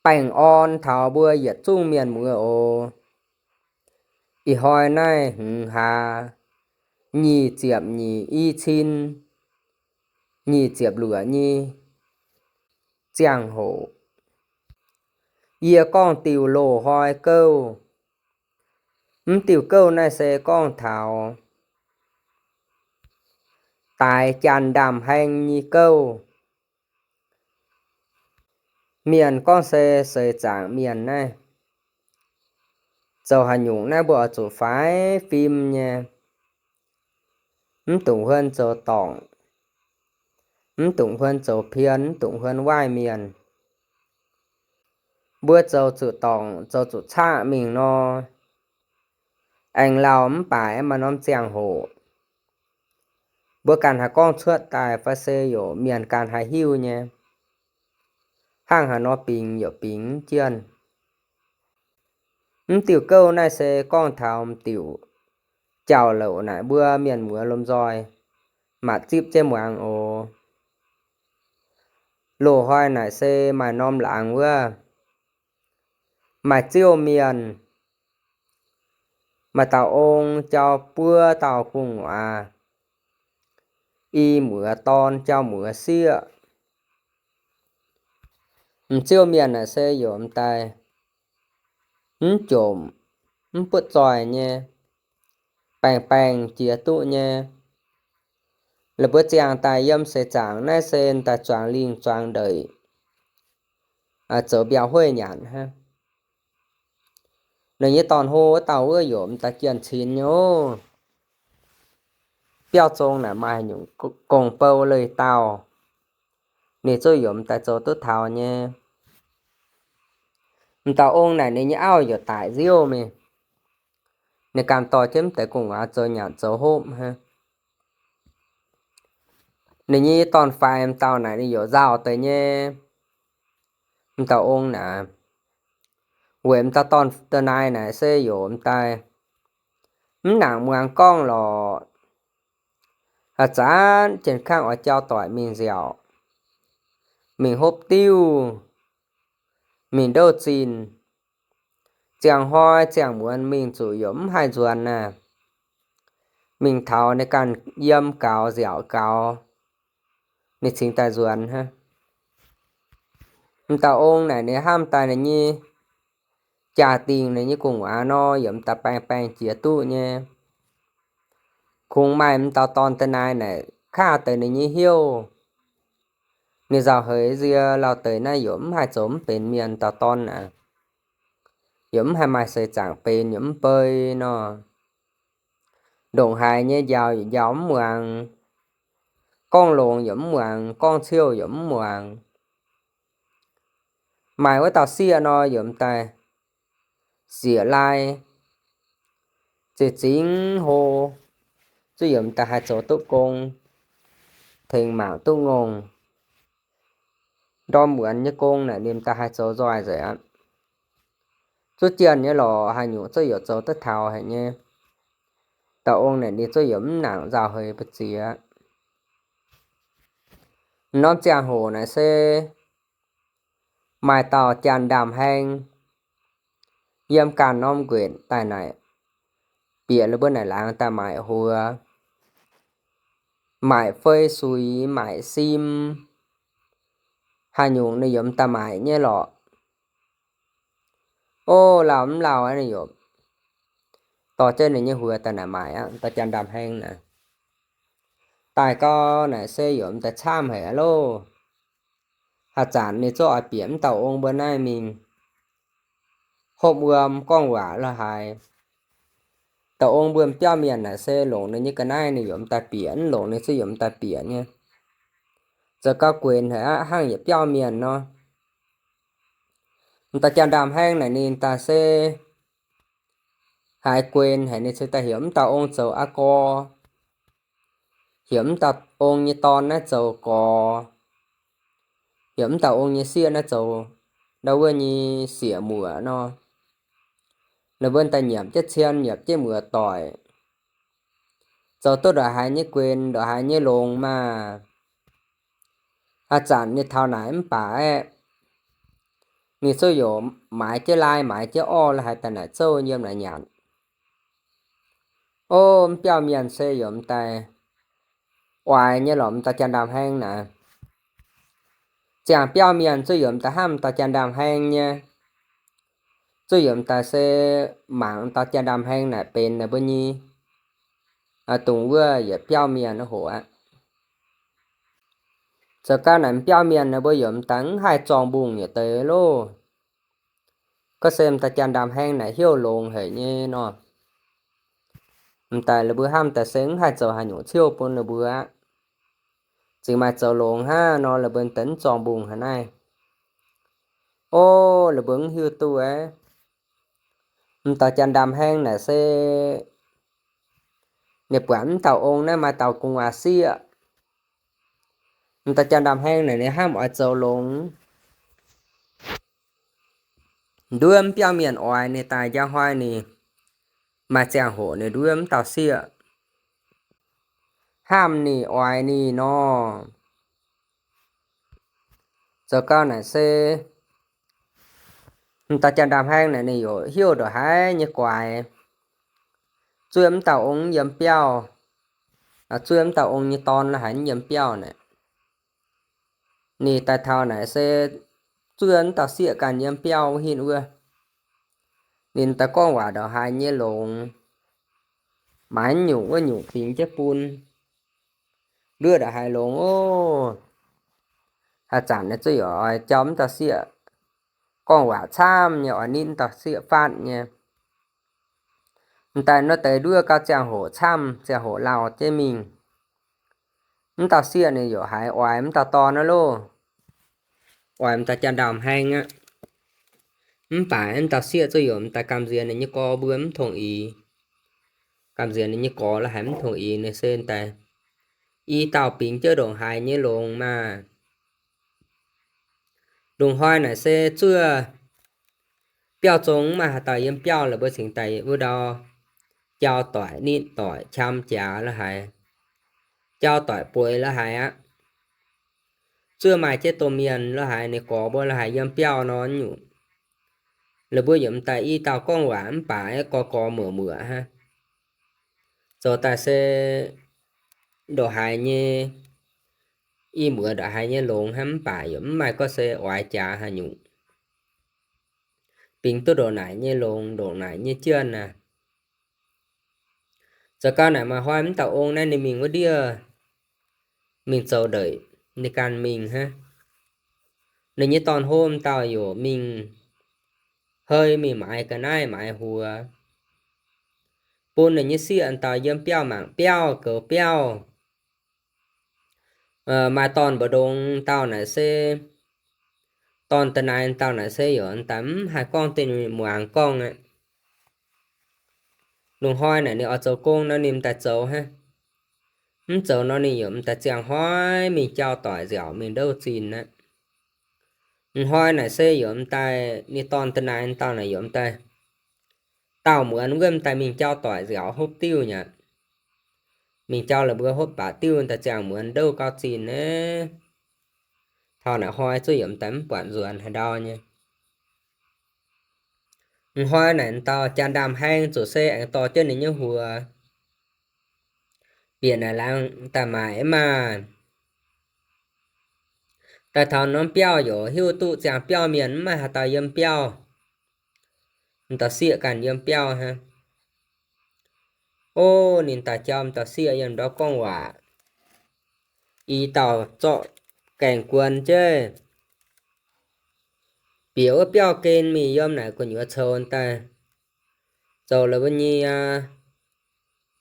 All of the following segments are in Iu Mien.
baengh orn taux mbuo yietc zungv mienh muoz oc. Ih hnoi naaiv hmz hlaax nyic ziepc nyeic, i cin nyic ziepc luoqc nyei ziangh hoc, yie gorngv diuh loz-hnoi gouv. Mv diuh gouv naaiv se gorngv taux daix janx ndaam-haeng nyei gouv. Mienh gorngv se seix zaangc mienh naaiv zoux haaix nyungc naaiv mbuo oix zuqc faix fim nyei. Mv dungx huon zoux dorngc, mv dungx huon zoux pien, mv dungx huon waaiv mienh. Mbuo zoux zuqc dorngc, zoux zuqc caqv mingh nor, aengx lauh mv baac maaih norm ziangh hoc mbuo ganh haih gorngv cuotv daaih fai se yaac mienh ganh haih hiuv nyei. Hnangv haaix nor bingx yaac bingx jienv. Mv diuh gouv naaiv se gorngv taux m'diuc jauv-louc naaic mbuo mienh muoz lomh nzoih maaih zipv jienv muangx oc. Loz-hnoi naaic se maaih norm laangz wuov, maaih ziouv mienh, maaih dauh ong jauv buo dauh gu'nguaaz, i muoz dorn jauv muoz sieqv. M'ziouv mienh naaic se yaac m'daaih mv jomc, mv butv zoih nyei, baengh baengh jiex duqv nyei. Laaix mbuo ziangh daaih yiem seix zaangc naaiv se m'daaih zuangx lingh zuangx ndeic, zoux mbiauh hueiv nyanc hnangv. Ninh nyei dorn-hlo wuov dauh wuov yaac m'daaih jienh cin nyei oc. Biauv zong naaic maaih nyungc gong-bou leih dauh, ninh zuqc yaac m'daaih zoux duqv taux nyei. M'dauh ong naaic ninh nyei auv yaac daic nziouv mingh. Ninh ganh dorh jienv m'daaih gu'nguaaz zoux nyanc zoux hopv hnangv. Ninh nyei dorn-faix m'dauh naaic ninh yaac nzauh deix nyei. M'dauh ong naaic, weic m'dauh dorn da'naaiv naaic se yaac m'daaih mv nangc muangx gorngv lorqc. Haaix zanc jienh kangv oix jauv doic mingh nziaauc, mingh hopv diuv, mingh ndouv zinh. Ziangh hnoi ziangh muonz mingh zuqc yaac mv haih nzuonx naaic. Mingh taux ninh ganh yiem gaux nziaauc gaux, ninh cingx daaih nzuonx hnangv. M'dauh ong naaic ninh hnamv daaih ninh nyei jaa-dingh, ninh nyei gu'nguaaz nor yaac m'daaih baengh baengh jiex duqv nyei. Kungx maaih m'dauh dorn da'naaiv naaic kaav deix ninh nyei hnyouv. Ninh nzauh heix nzie lauh deix naaiv yaac mv haih zoux mv benx mienh dauh dorn aqv. Yaac mv haih maaih seix zaangc benx yaac mv bei nor. Ndongc haaix nyei njaaux yaac njaaux mv muangx. Gorngv longx yaac mv muangx, gorngv ciouv yaac mv muangx. Maaih wuov dauh sieqv nor yaac m'daaih siec lai, zinh zingx hlo, zuqc yaac m'daaih haih zoux duqv gong, tengx mangc duqv ngongh. Ndorm muonz nyei gong naaic ninh m'daaih haih zoux nzoih nzengc aqv. Zuqc jienh nyei lorqc, haaix nyungc zuqc yaac zoux duqv taux haic nyei. Dauh ong naaic ninh zuqc yaac mv nangc nzauh heix mbu'ziex. M'norm ziangh hoc naaic se maaih dauh janx ndaam-haeng yiem ganh norm nquenc daaih naaic, bieqc ninh mbuo naaic laangz daaih maaic huox, maaic fei suix, maaic sim, haaix nyungc ninh yaac m'daaih maaic nyei lorqc. O, lauh mv lauh ninh yaac dorh jienv ninh nyei huox daaih naaic maaic aqv. Dauh janx ndaam-haeng naaic daaih gau naaic se yaac m'daaih camv haic aqv loh. Haaix zanc ninh zungv oix bieqc mv dauh ong mbuo naaiv mingh hopv wuom gorngv waac lorqc haaix. Dauh ong mbuo m'biauv mienh naaic se longc ninh nyei ga'naaiv ninh yaac m'daaih bieqc, mv longc ninh zuqc yaac m'daaih bieqc nyei. Zoux gau guenx haic aqv, hnangv yietc biauv mienh nor. M'daaih janx ndaam-haeng naaic ninh daaih se haiz guenx haic, ninh cingx daaih heuc mv dauh ong zoux aa gorx, heuc mv dauh ong nyei dorn naaiv zoux gorx, heuc mv dauh ong nyei sieqv naaiv zoux ndau wuov nyei sieqv muoc nor. Ninh mbuo daaih nyiemc jienv cien, nyiemc jienv muoz-doic, zoux duqv ndongc haaix nyei guenx, ndongc haaix nyei longx maah. Haaix zanc ninh taux naaic mv baac aeqv, Ninh zuqc youc maaiz jienv lai maaiz jienv orv la'haiz daaih naaic zouv yiem naaic nyanc. O, m'biauv mienh se youc m'daaih oix nyei lorqc, m'daaih jaa-ndaamv-haeng naaic. Ziangh biauv mienh zuqc youc m'daaih hnamv m'daaih jaa-ndaamv-haeng nyei. Zuqc youc m'daaih se mangc m'daaih jaa-ndaamv-haeng naaic benx ninh mbuo nyei dongh wuov yietc biauv mienh hoc aqv. Zoux gau naaic m'biauv mienh ninh mbuo youc m'daaih mv haih zorng mbungh yietc deix loh. Gorngv se m'daaih jaa-ndaamv-haeng naaic heuc longx haic nyei nor, m'daaih ninh mbuo hnamv daaih se mv haih zoux haaix nyungc ciouv bun ninh mbuo aqv. Zingc maaih zoux longx hnangv nor, ninh mbuo daaih mv zorng mbungh haaix naaiv. O, ninh mbuo mv hiuv duqv aqv. M'daaih jaa-ndaamv-haeng naaic se ninh buatc mv dauh ong naaiv maaih dauh gu'nguaaz sieqv. M'daaih jaa-ndaamv-haeng naaic ninh hnamv oix zoux longx. Nduov m'biauv mienh oix ninh daaih njang hnoi ninh maaih ziangh hoc ninh nduov mv dauh sieqv hnamv ninh oix ninh nor. Zoux gau naaic se m'daaih jaa-ndaamv-haeng naaic ninh youc hiuv ndongc haaix nyei guaix, zuov mv dauh ong yiem biauv, zuov mv dauh ong nyei dorn la'haiz yiem biauv naaic. Ninh daaih taux naaic se zuov mv dauh sieqv ganh yiem biauv wuov hinc wuov. Ninh daaih gorngv waac ndongc haaix nyei longx, maaiz nyungc wuov nyungc fingx jienv bun, nduov ndongc haaix longx oc. Haaix zanc naaic zuqc youc oix jauv mv dauh sieqv gorngv waac camv nyei, oix nitv mv dauh sieqv faatv nyei. M'daaih nor deix nduov gau ziangh hoc camv, ziangh hoc lauh jienv mingh. Mv dauh sieqv ninh youc haiz oix mv dauh dorn aqv loh, oix m'daaih jaa-ndaamv-haeng aqv. Mv baac mv dauh sieqv zuqc youc m'daaih gamh nziex ninh nyei gorx mbuo mv tongx ix. Gamh nziex ninh nyei gorx la'haiz mv tongx ix, ninh se daaih i dauh bingx jienv ndongc haaix nyei longx maah. Lungh hnoi naaic se zuov biauv zong mv maaih haaix dauh yiem biauv, la'buo cingx daaih wuov ndau jauv doic nitv doic qam jaax la'haiz, jauv doic bueix la'haiz aqv. Zuov maaih jienv domh mienh la'haiz ninh gorx mbuo la'haiz yiem biauv nor nyungc, la'buo yietc m'daaih i dauh gorngv waac mv baac gorx gorx muoc muoc hnangv. Zoux daaih se ndongc haaix nyei, i muoz ndongc haaix nyei longx hnangv mv baac yaac mv maaih gorngv se oix jaax haaix nyungc. Bingx duqv ndongc naaic nyei longx, ndongc naaic nyei jienv naaic. Zoux gau naaic maaih hnoi mv dauh ong naaiv ninh mingh wuov ndiev, mingh zoux ndeic, ninh ganh mingh hnangv. Ninh nyei dorn-hlo m'dauh youc mingh, hei mingh maaiz ga'naaiv maaiz huox, bun ninh nyei sieqv m'dauh yiem biauv mangc biauv goux biauv. Maaih dorn mbu'ndongx dauh naaic se, dorn da'naaiv dauh naaic se youc m'daaih mv haih gorngv deix muangx gorngv aqv. Lungh hnoi naaic ninh oix zoux gong nor ninh m'daaih zoux hnangv. Mv zoux nor ninh youc m'daaih ziangh hnoi mingh jauv doic nziaauc mingh ndouv zinh aqv. M'hnoi naaic se youc m'daaih ninh dorn da'naaiv dauh naaic youc m'daaih dauh muonz wuov m'daaih mingh jauv doic nziaauc hopv diuv nyei aqv. Mingh jauv la'buo hopv baac diuv m'daaih ziangh muonz ndouv gauh zinh aqv. Taux naaic hnoi zuqc youc m'daaih mv buatc nzuonx haaix ndau nyei. M'hnoi naaic m'dauh jaa-ndaamv-haeng zuqc se aengx dorh jienv ninh nyei huox bieqc naaic laangz daaih maaic maah. Daaih taux norm biauv youc hiuv duqv ziangh biauv mienh mv maaih haaix dauh yiem biauv. M'dauh sieqv ganh yiem biauv hnangv. O, ninh daaih jauv m'dauh sieqv yiem ndau gorngv waac. I dauh zorqv gaengh guon jeiv bieqc wuov biauv gen mingh yiem naaic gu'nyuoz coux daaih zoux la'buo nyei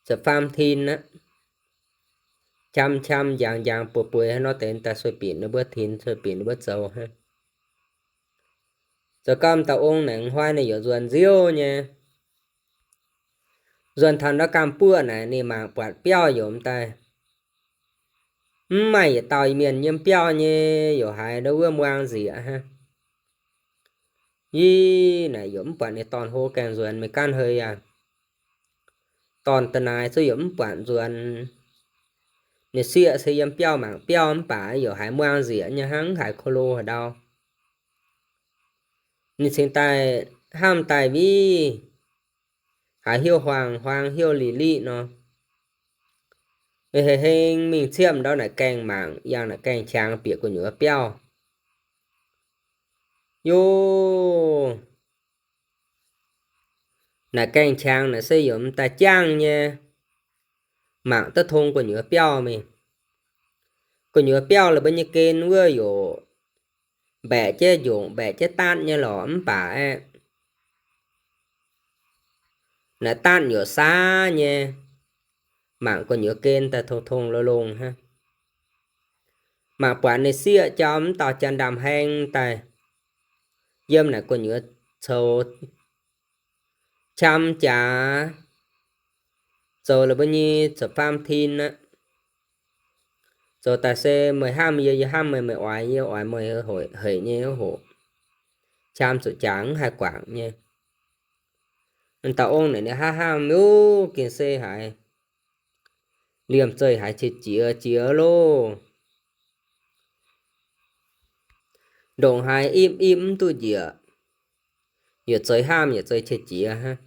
ziepc faam tin aqv. Qam qam njangx njangx bueix bueix hnangv nor deix daaih sueih binc ninh mbuo tinx, sueih binc ninh mbuo zoux hnangv. Zoux gau m'dauh ong naaic hnoi ninh youc nzuonx nziouv nyei. Nzuonx taux ndau gaamh buoqv naaic ninh mangc buatc biauv youc m'daaih mv maaih yietc dauh mienh yiem biauv nyei, youc haiz ndau wuov muang nzieqc hnangv. Yie naaic youc mv buatc ninh dorn-hlo gaengh nzuonx mingh gaanv hei aqv. Dorn da'naaiv zuqc youc mv buatc nzuonx. Ninh sieqv se yiem biauv mangc biauv mv baac youc haiz muang nzieqc nyei hnangv, mv haiz ko lo haaix ndau. Ninh cingx daaih hnamv daaih wih, haiz heuc huaang-huaang heuc liqc-liqc nor, hei heng mingh ciepv ndau naaic gaengh mangc, yangh naaic gaengh qangx bieqc gu'nyuoz biauv. Yov, naaic gaengh qangx naaic se yaac m'daaih jangv nyei, mangc duqv tong gu'nyuoz biauv mingh. Gu'nyuoz biauv la'buo nyei gen wuov yaac mbaeqc jienv njongc mbaeqc jienv daatv nyei lorqc mv baac aeqv, naaic daatv yaac saav nyei, mangc gu'nyuoz gen daaih tong-tong longx-longx hnangv. Mangc buatc ninh sieqv jauv mv dauh jaa-ndaamv-haeng daaih yiem naaic gu'nyuoz coux qam jaax, zoux la'buo nyei zoux faam tin aqv. Zoux daaih se meih hnamv yie, yie hnamv meih, meih oix yie, oix meih hec nyei hoc, qam zuqc jaax mv haih guangc nyei. Dauh ong naaic ninh hnamv hnamv, yov, gengh se haiz liemh zeih haiz qiex jiez jiex loh. Ndongc haaix ipv ipv mv duqv njiec, yietc zeix hnamv yietc zeix qiex jiez hnangv.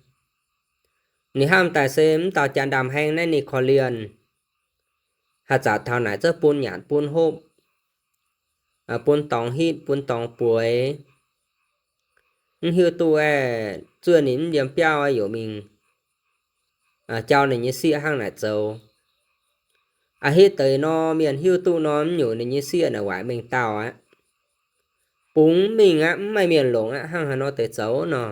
Ninh hnamv daaih se mv dauh jaa-ndaamv-haeng naaiv ninh korv-lienh, haaix zanc taux naaic zungv bun nyanc bun hopv, bun dorngx hitv bun dorngx bueix. Mv hiuv duqv aeqv, zuov ninh mv yiem biauv aeqv, yaac mingh jauv ninh nyei sieqv hnangv naaic zoux. A'hitv deix nor, mienh hiuv duqv nor, mv nyungc ninh nyei sieqv naaic waaic mengh dauh aqv. Bungx mv mingh aqv, mv maaih mienh longc aqv, hnangv haaix nor deix zoux nor.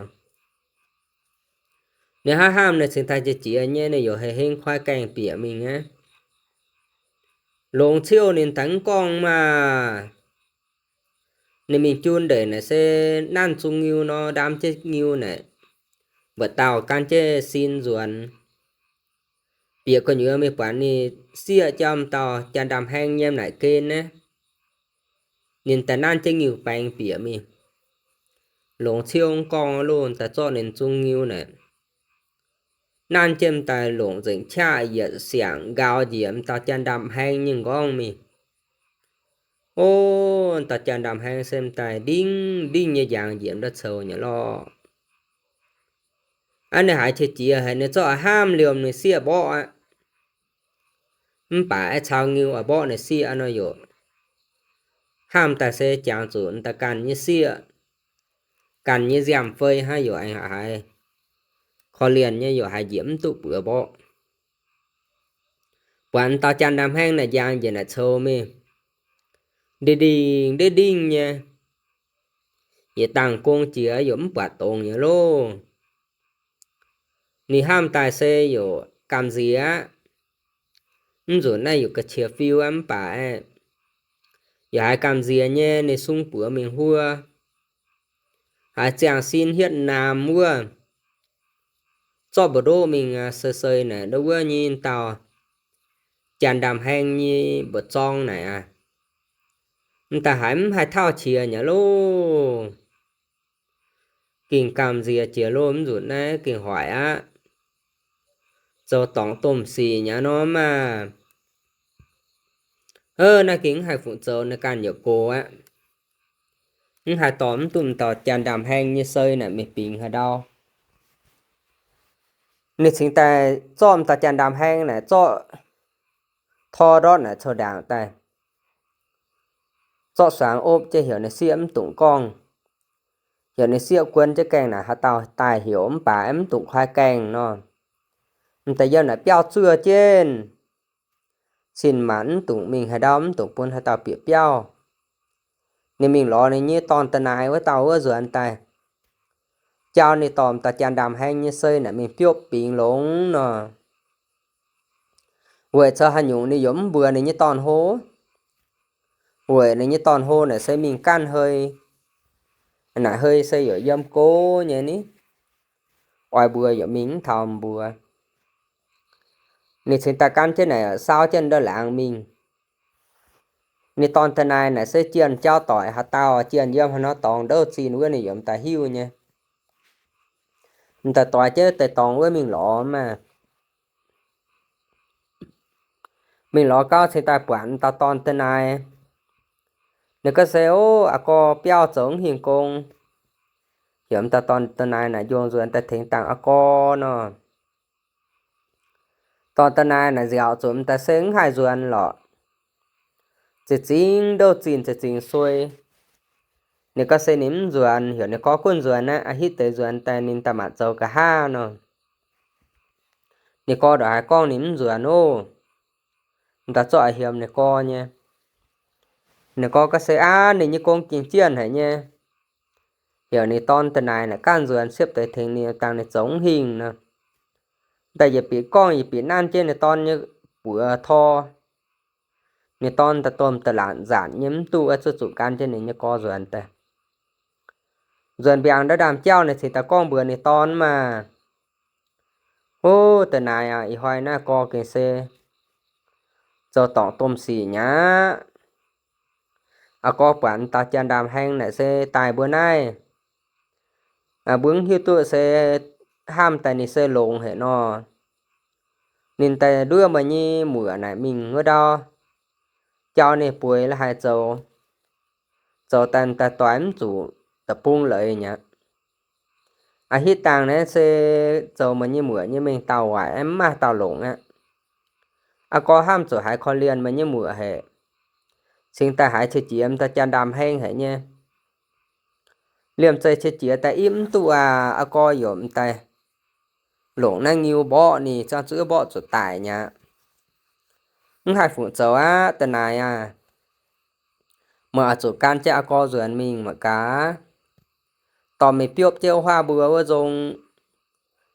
Ninh hnamv hnamv naaic cingx daaih qiex jiez nyei, ninh yaac hei heng koi gaengh bieqc mingh aqv. Longx ciouv ninh daaih mv gorngv maah. Ninh mingh jun ndeic naaic se nanv zung ngiu nor, ndaam jienv ngiu naaic, mbuoqc dauh gan jienv sin nzuonx. Bieqc gu'nyuoz mingh buatc ninh sieqv jauv m'dauh jaa-ndaamv-haeng yiem naaic gen naaiv. Ninh daaih nanv jienv ngiu baeng bieqc mingh. Longx ciouv mv gorngv loh, daaih zorqv ninh zung ngiu naaic, nanv jienv m'daaih longc nzengc qaqv yietc siangx nqaaux njiec m'dauh jaa-ndaamv-haeng nyei m'nqorngv mingh. O, m'dauh jaa-ndaamv-haeng se m'daaih ndingv ndingv nyei njang njiec ndau coux nyei lorqc. Aav, ninh haiz qiex jiez haic, ninh zorqv a'hnamv liemh ninh sieqv mborqv aqv. Mv baac aeqv, caux ngiu oix mborqv ninh sieqv nor yaac hnamv daaih se jangx zuqc m'daaih ganh nyei sieqv, ganh nyei nziaamv-fei hnangv, yaac aengx haiz korv-lienh nyei, yaac haiz njiec mv duqv buoz mborqv. Buatc m'dauh jaa-ndaamv-haeng naaic njang njiec naaic coux mingh, ndingh ndingh ndingh ndingh nyei, yietc dangh gong jiex yaac mv buatc dongz nyei loh. Ninh hnamv daaih se yaac gamh nziex aqv. Mv nzunc naaiv yaac ga'qiex fiu aqv, mv baac aeqv, yaac haiz gamh nziex nyei, ninh sung buoz mingh huo, haiz ziangh sin hietv naamh wuov, zorqv mbu'ndoqv mingh sei sei naaic ndau wuov nyei dauh jaa-ndaamv-haeng nyei mbu'zorng naaic aqv. M'daaih haiz mv haih tauv qiex nyei loh. Gengh gamh nziex jiex loh, mv nzunc naaiv gengh hoic aqv. Zoux dorngc domh sic nyei nor maah. Ov, naaiv gengh mv haih fungc zoux, naaiv ganh yaac gox aqv. Mv haih dorh mv duqv m'dauh jaa-ndaamv-haeng nyei sei naaic mingh bingx haaix ndau. Ninh cingx daaih zorqv m'dauh jaa-ndaamv-haeng naaic zorqv tor ndortv naaic coux ndaangc daaih, zorqv suangx opv jienv heuc ninh sieqv mv dungx gorngv. Heuc ninh sieqv guon jienv gaengh naaic haaix dauh daaih heuc mv baac mv dungx koi gaengh nor. M'daaih yiem naaic biauv zuov jienv, cin-maanc mv dungx mingh haaix ndau, mv dungx bun haaix dauh bieqc biauv. Ninh mingh lorz ninh nyei dorn-da'naaiv wuov dauh wuov nzuonx daaih, jaa ninh dorh m'daaih jaa-ndaamv-haeng nyei sei naaic mingh biopv bingx longx nor. Weic zoux haaix nyungc ninh yaac mv mbuox ninh nyei dorn-hlo. Weic ninh nyei dorn-hlo naaic se mingh ganh hei. Naaic hei se yaac yiem go nyei ni. Oix mbuox yaac mingh mv taux mbuox. Ninh cingx daaih gan jienv naaic saau jienv ndau laangz mingh. Ninh dorn-da'naaiv naaic se jienh jauv doic haaix dauh, jienh yiem haaix nor dorngx ndouv zinh wuov ninh yaac m'daaih hiuv nyei. M'daaih doix jienv deix dorngx wuov mingh lorz maah. Mingh lorz gau cingx daaih buatc m'dauh dorn-da'naaiv. Ninh gorngv se, Ov, aa gorx, biauv zoux mv hingh gong. heuc m'daaih dorn da'naaiv naaic njongh nzuonx daaih tengx dangh a'gorx nor. Dorn da'naaiv naaic nziaauc zuqc m'daaih se mv haih nzuonx lorqc. Za'gengh ndouh zinh za'gengh suei. Ninh gorngv se ninh mv nzuonx, heuc ninh gorx gunv nzuonx aqv, a'hitv deix nzuonx daaih ninh daaih maanc zoux nqa'haav nor. Ninh gorx ndongc haaix gorngv ninh mv nzuonx oc. M'daaih zorqv a'hiem ninh gorx nyei. Ninh gorx gorngv se aav ninh nyei gong gengh jienh haic nyei. Heuc ninh dorn da'naaiv naaic ganh nzuonx siepv deix tengx ninh dangh ninh zoux mv hingh nor. M'daaih yietc bieqc gorngv yietc bieqc nanv jienv ninh dorn nyei buoz tor. Ninh dorn daaih domh da'laanc nzanc nyei mv duqv, zuqc zuqc gan jienv ninh nyei gorx nzuonx daaih. Nzuonx mbiaangx ndau ndaamv-jauv ninh cingx daaih gorngv mbuox ninh dorn maah! Ov, da'naaiv aac, ih hnoi naaiv gorx gengh se zoux dorngc domh sic nyei aqv. Aa gorx buatc m'daaih jaa-ndaamv-haeng naaic se daaih mbuo naaiv, mbuo mv hiuv duqv se hnamv daaih ninh se longx haic nor. Ninh daaih nduov meih nyei muoc naaic mingh wuov ndau, jauv ninh bueix la'haaix zoux, zoux daaih m'daaih doix mv zuqc da'bung leiz nyei aqv. A'hitv dangh naaiv se zoux meih nyei muoc nyei mengh dauh waaic, mv maaih dauh longc aqv. Aa gorx hnamv zuqc haiz korv-lienh meih nyei muoc haic, cingx daaih haiz qiex jiez m'daaih jaa-ndaamv-haeng haic nyei. Liemh zeih qiex jiez daaih ipv mv duqv aqv. Aa gorx yaac m'daaih longc naaiv ngiu mborqv ninh, ziangh zuqc mborqv zuqc daic nyei aqv. Mv haih fungc zoux aqv, da'naaiv aac. Meih oix zuqc gan jienv aa gorx nzuonx mingh mangc gaax, dorh mingh biopv jienv wuov huaav mbuo wuov nzong,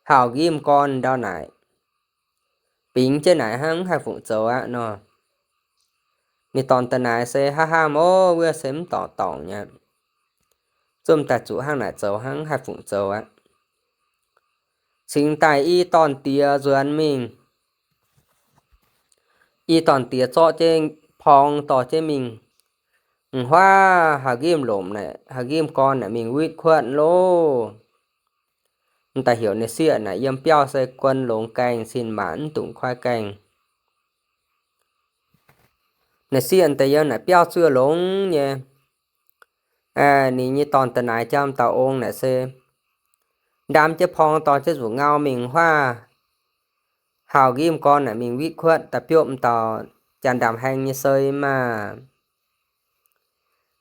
hauh nqimv gorn ndau naaic, bingx jienv naaic hnangv, mv haih fungc zoux aqv nor. Ninh dorn da'naaiv se hnangv hnangv ov, wuov se mv dorngc dorngc nyei. Zungv daaih zuqc hnangv naaic zoux hnangv, mv haih fungc zoux aqv. Cingx daaih i dorn diex nzuonx mingh. I dorn diex zorqv jienv porng dorh jienv mingh, m'huaav hauh nqimv lomc naaic, hauh nqimv gorn naaic mingh witv kuotv loh. M'daaih heuc ninh sieqv naaic yiem biauv se guon longx gaengh, cin-maanc mv dungx kuaaiv gaengh. Ninh sieqv daaih yiem naaic biauv zuov longx nyei. Ninh nyei dorn da'naaiv jauv dauh ong naaic se ndaam jienv porng dorh jienv nzuqc ngau mingh m'huaav hauh nqimv gorn naaic mingh witv kuotv daaih biopv m'dauh janx-ndaamv-haeng nyei sei maah.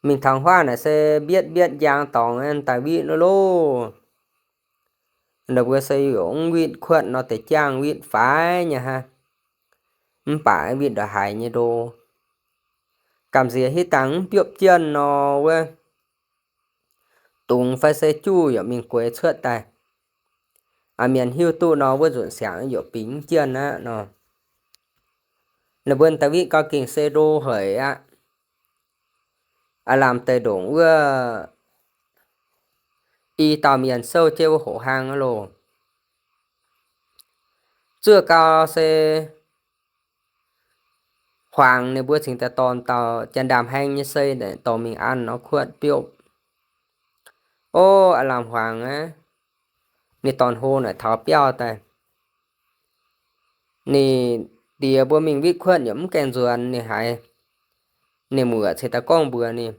Mingh taux m'huaav naaic se mbietv mbietv njang dorngx daaih witv loh loh. Ninh mbuo se yaac mv witv kuotv nor deix jangv, witv faix nyei hnangv. Mv baac witv ndongc haaix nyei ndo, gamh nziex hitv dangh mv biopv jienv nor wuov, dungz fai se juv yaac mingh gueix cuotv daaih. Aa, mienh hiuv duqv nor wuov nzunc siangx yaac bingx mv jienv aqv nor. Ninh mbuo daaih witv gau gengh se ndo haic aqv. Aav lamh deix ndongc wuov i dauh mienh souv jienv wuov hoqc hlaang aqv loh. Zuov gau se hmuangx ninh mbuo cingx daaih dorh dauh janx-ndaamv-haeng nyei sei naaic dorh mingh an nor kuotv biopv. Ov, aav lamh hmuangx aqv, ninh dorn hlo naaic taux biauv daaih. Ninh diex mbuo mingh witv kuotv yaac mv gaengh nzuonx, ninh haiz ninh muoc cingx daaih gorngv mbuox ninh,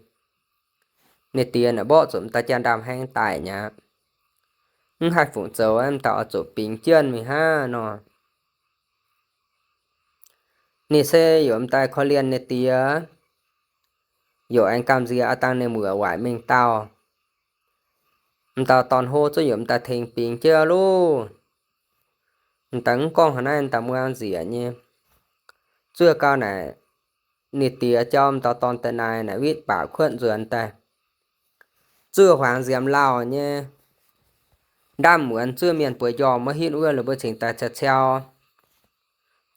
ninh diex naaic mborqv zuqc m'daaih janx-ndaamv-haeng daic nyei aqv. Mv haih fungc zoux, m'daaih oix zuqc bingx jienv mingh hnangv nor. Ninh se yaac m'daaih korv-lienh ninh diex, yaac aengx gamh nziex aav dangh ninh muoc waaic mengh dauh. M'daaih dorn hlo zuqv yaac m'daaih tengx bingx jienv loh. M'daaih mv gorngv haaix naaiv, m'daaih muangx nzieqc nyei. Zuov gau naaic, ninh diex jauv m'daaih dorn da'naaiv naaic witv baac kuotv nzuonx daaih. Zuov hmuangx nziemx lauh nyei, ndaamv muonz zuov mienh bueix njormh wuov hitv wuov, ninh mbuo cingx daaih cau cau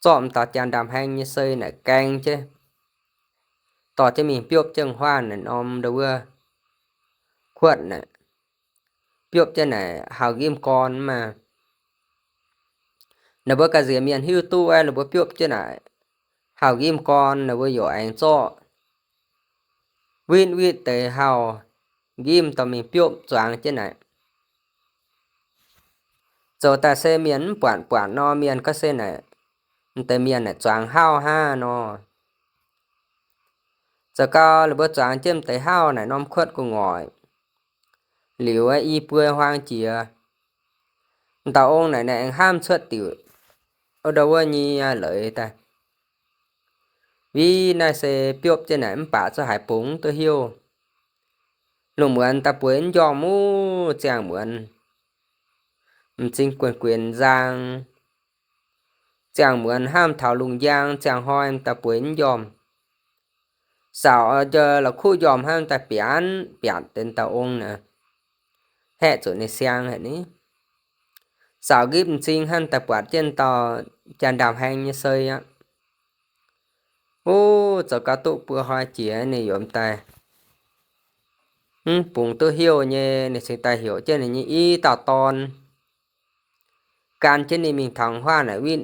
zorqv m'daaih janx-ndaamv-haeng nyei sei naaic gaeng jienv, dorh jienv mingh biopv jienv m'huaav naaic norm ndo wuov kuotv naaic, biopv jienv naaic hauh nqimv gorn maah. Ninh mbuo ga'nziex mienh hiuv duqv wuov, ninh mbuo biopv jienv naaic hauh nqimv gorn, ninh mbuo yaac aengx zorqv witv witv deix hauh nqimv dorh mingh biopv zuangx jienv naaic. Zoux daaih se mienh mv buatc buatc nor, mienh gorngv se naaic, m'deix mienh naaic zuangx hauh hnangv nor. Zoux gau ninh mbuo zuangx jienv m'deix hauh naaic norm kuotv gu'nguaaic, Liuz i buo huaang jiex, dauh ong naaic, naaic aengx hnamv cuotv diuc ndau wuov nyei leiz daaih. Win naaiv se biopv jienv naaic mv baac zungv haiz bungx duqv heuc. Lungh muonz daaih bueix mv njormh, wuov ziangh muonz m'zing guenx guenx nzang. Ziangh muonz hnamv taux lungh njang, ziangh hnoi daaih bueix mv njormh. Saauc la'kuqv njormh hnamv daaih biatc biatc deix dauh ong naaic, haeqv zuqc ninh siang haic ni. Saauc nqipv m'zing hnamv daaih buatc jienv dauh jaa-ndaamv-haeng nyei sei aqv. Wuov zoux gau duqv buo hnoi jiex ninh yaac daaih mv bungx duqv heuc nyei, ninh cingx daaih heuc jienv ninh nyei i dauh dorn gan jienv ninh mingh taux huaav naaic witv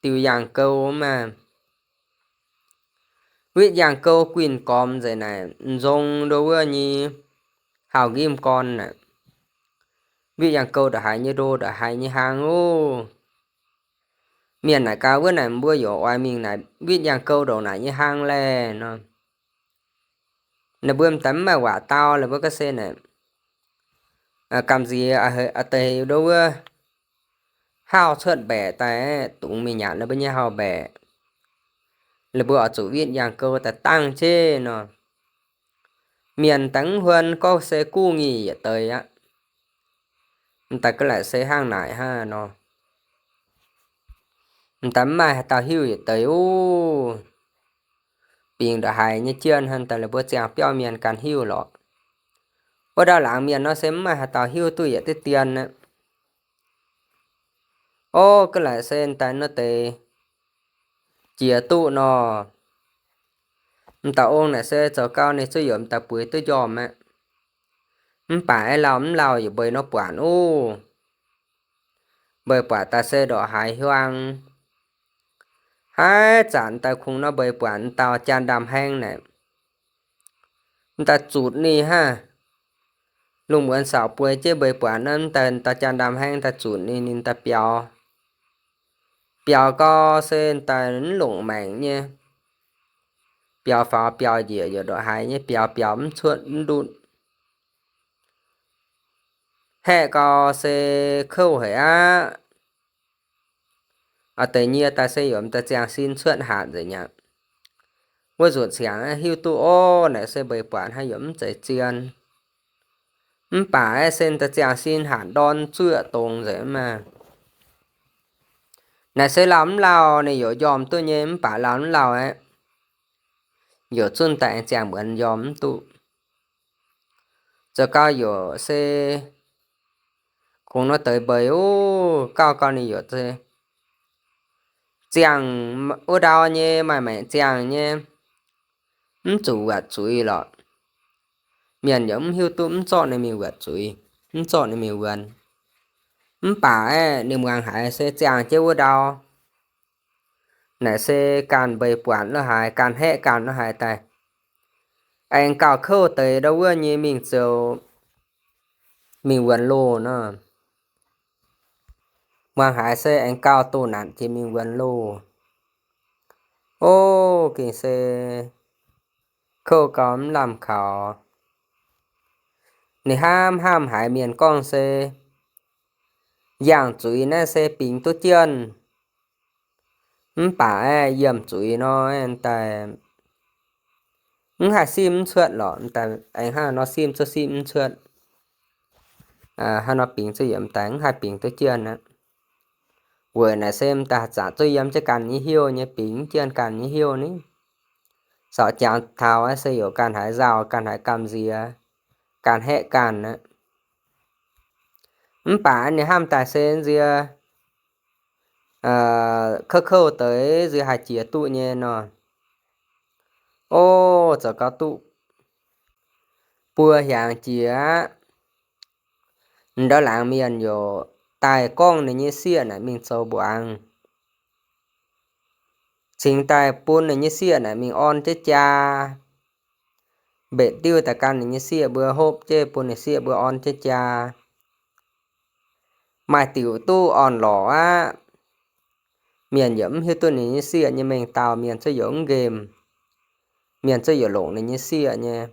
diuh yaangh gou maah. Witv yaangh gou guinh gormx nzengc naaic, m'nzong ndau wuov nyei hauh nqimv gorn naaic. Witv yaangh gou ndongc haaix nyei ndo, ndongc haaix nyei hlang oc. Mienh naaic gaax, wuov naaic mbuo yaac oix mingh naaic witv yaangh gou ndongc naaic nyei hlang laeh nor. Ninh mbuo m'daaih mv maaih waac dau, ninh mbuo gorngv se naaic, gamh nziex deix ndau wuov hauh cuotv mbaeqc daaih, dungx mingh nyanc ninh mbuo nyei hauh mbaeqc. Ninh mbuo oix zuqc witv yaangh gou daaih dangh jienv nor. Mienh daaih mv huon gorngv se guv nyic yietc deix aqv. M'daaih ga'laaic se hnangv naaic hnangv nor. M'daaih mv maaih haaix dauh hiuv yietc deix oc. Bingx ndongc haaix nyei jien hnangv daaih la'buo ziangh biauv mienh ganh hiuv lorqc. Wuov ndau laangz mienh nor se mv maaih haaix dauh hiuv duqv yietc diqv dien aqv. Orv, ga'laaic se m'daaih nor deix jiex duqv nor. M'daaih ong naaic se zoux gau ninh zuqv yaac m'daaih bueix duqv njormh aqv. Mv baac aeqv, lauh mv lauh yaac mbeix nor buatc oc. Mbeix buatc daaih se ndongc haaix hiuang. Haaix zanc daaih kungx nor mbeix buatc m'dauh jaa-ndaamv-haeng naaic, m'daaih zutc ninh hnangv. Lungh muonz saauc bueix jienv mbeix buatc nor, m'daaih, m'daaih jaa-ndaamv-haeng daaih zutc ninh, ninh daaih biaux. Biaux gau se m'daaih mv longc maengc nyei. Biaux faaux biaux njiec yaac ndongc haaix nyei, biaux biaux mv cuotv mv ndutv. Haeqv gau se kouv haic aqv. Deix nyie daaih se yaac m'daaih ziangh sin cuotv hatc nzengc aqv. Wuov nzuqc ciangx hiuv duqv orv naaic se mbeix buatc hnangv yaac mv zeiz zien. Mv baac aeqv, se m'daaih ziangh sin hatc ndorn zuoqv dongz nzengc maah. Naaic se lauh mv lauh ninh yaac njormh duqv nyei, mv baac lauh mv lauh aeqv, yaac zunv daaih aengx ziangh muonz njormh mv duqv. Zoux gau yaac se kungx nor deix mbeix oc, gauh gau ninh yaac se ziangh wuov ndau nyei, maaih maengc ziangh nyei, mv zuqc wuotc zuiz lorqc. Mienh yaac mv hiuv duqv mv zorqv ninh mingh wuotc zuiz, mv zorqv ninh mingh wuonx. Mv baac aeqv, ninh muangx haiz se ziangh jienv wuov ndau naaic se ganh mbeix buatc lo haaix, ganh haeqv ganh lo haaix daaih, aengx gauh kouv deix ndau wuov nyei mingh zoux, mingh wuonx loh nor. Muangx haiz se aengx gauh doh nanc jiex mingh wuonx loh. Ov, gengh se kouv gau mv lamh kaux. Ninh hnamv hnamv haiz mienh gorngv se yangh zuiz naaiv se bingx duqv jienv. Mv baac aeqv, yiemh zuiz nor daaih mv haih simv mv cuotv lorqc. Daaih aengx hnangv nor simv cuotv simv mv cuotv. Hnangv nor bingx zuqv yiemx daaih mv haih bingx duqv jienv aqv. Weic naaic se m'daaih zanc zuqv yiem jienv ganh nyei heuc nyei, bingx mv jienv ganh nyei heuc ni. Sorc jangx taux se yaac ganh haiz nzauh, ganh haiz gamh nziex, ganh haeqv ganh aqv. Mv baac ninh hnamv daaih se nziex kouv kouv deix nziex haih jiex duqv nyei nor. Ov, zoux gau duqv buo hiaangx jiex aqv. Ndau laangz mienh yaac daaih gorngv ninh nyei sieqv naaic mingh zoux mbuangz, cingx daaih bun ninh nyei sieqv naaic mingh orn jienv jaa. Mbetc diuv daaih gan ninh nyei sieqv mbuo hopv jienv, bun ninh sieqv mbuo orn jienv jaa. Maaih diuc duqv orn-lorqc aqv. Mienh yaac mv hiuv duqv ninh nyei sieqv nyei mengh dauh, mienh cuotv yaac mv nqemh, mienh cuotv yaac longc ninh nyei sieqv nyei.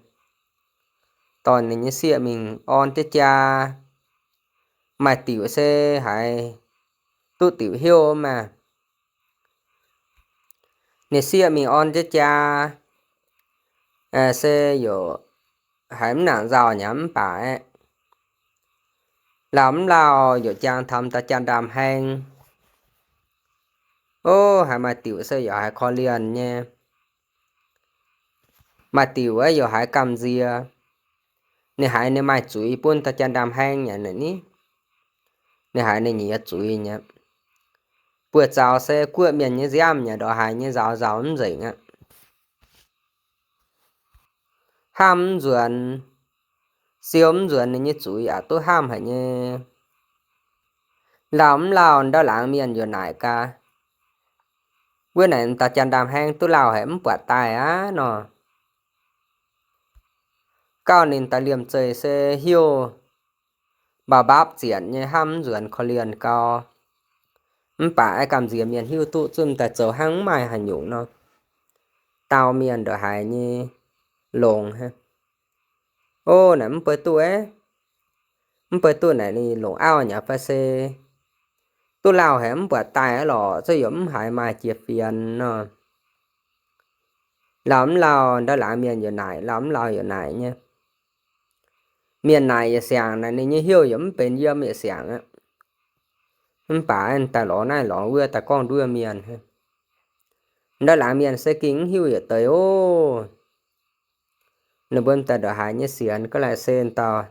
dorh ninh nyei sieqv mingh orn jienv jaa. Maaih diuc se haiz duqv diuc heuv maah. Ninh sieqv mingh orn jienv jaa, se yaac haiz mv nangc nzauh nyei mv baac aeqv, lauh mv lauh yaac jangx taux dauh janx-ndaamv-haeng. Ov, haiz maaih diuc se yaac haiz korv-lienh nyei. Maaih diuc aeqv yaac haiz gamh nziex. Ninh haiz ninh maaih zuiz bun dauh janx-ndaamv-haeng nyei naaic ni. Ninh haiz ninh nyei zuiz nyei. Buoz-zaux se guoqv mienh nyei nziaamv nyei, ndongc haaix nyei nzaaux nzaaux mv nzengc aqv. Hnamv mv nzuonx, siou mv nzuonx ninh nyei zuiz aqc duqv hnamv haic nyei. Lauh mv lauh ndau laangz mienh yaac naaic gaax, wuov naaic dauh janx-ndaamv-haeng duqv lauh haic mv buatc daaih aqv nor. Gauh ninh daaih liemh zeih se hiuv mbaac mbaapv zienc nyei, hnamv mv nzuonx korv-lienh gau. Mv baac aeqv, gamh nziex mienh hiuv duqv zunv daaih zoux hnangv mv maaih haaix nyungc nor, dau mienh ndongc haaix nyei longx hnangv. Ov, naaic mv baac duqv aeqv, mv baac duqv naaic ninh longc auv nyei fai se duqv lauh haic mv buatc daaih aqv lorqc, zuqc yaac mv haiz maaih jiex fienx nor. Lauh mv lauh ndau laangz mienh yaac naaic, lauh mv lauh yaac naaic nyei. Mienh naaic yietc siangx naaic ninh nyei heuv yaac mv benx yiem yietc siangx aqv. Mv baac daaih lorz naaiv lorz wuov daaih gorngv nduov mienh. Ndau laangz mienh se gengh mv hiuv yietc deix ov. Ninh mbuo daaih ndongc haaix nyei sienx ga'naaiv se dauh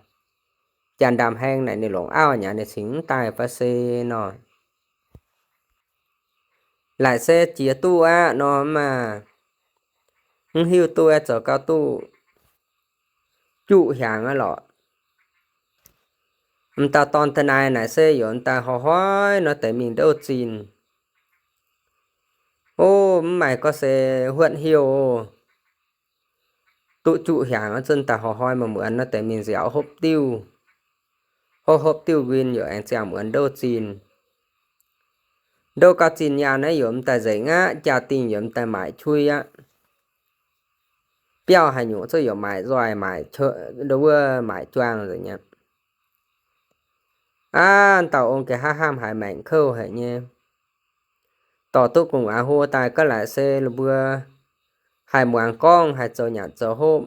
janx-ndaamv-haeng naaic ninh longc auv nyei, ninh cingx mv daaih fai se nor. Laaic se jiex duqv aqv nor maah, mv hiuv duqv aeqv, zoux gau duqv juqv hiaangx aqv lorqc. M'dauh dorn da'naaiv naaic se yaac m'daaih hnoi-hnoi nor deix mingh ndouv zinh. Ov, mv maaih gorngv se huotv heuv, duqv juqv hiaangx zunv daaih hnoi-hnoi muonz-muonz nor deix mingh nziaauc hopv diuv. Hopv hopv diuv nquin yaac aengx ziangh muonz ndouv zinh. Ndouv gau zinh nyaanh naaiv yaac m'daaih nzengc aqv, jaa-dingh yaac m'daaih maaic qui aqv. Biauv haaix nyungc zuqc yaac maaic nzoih, maaic wuov maaic juang nzengc aqv. Aav, dauh ong gengh hnamv hnamv haiz maengc kouv haic nyei. Dorh duqv gu'nguaaz hlo daaih ga'naaiv se ninh mbuo haih muangx gorngv, haih zoux nyanc zoux hopv,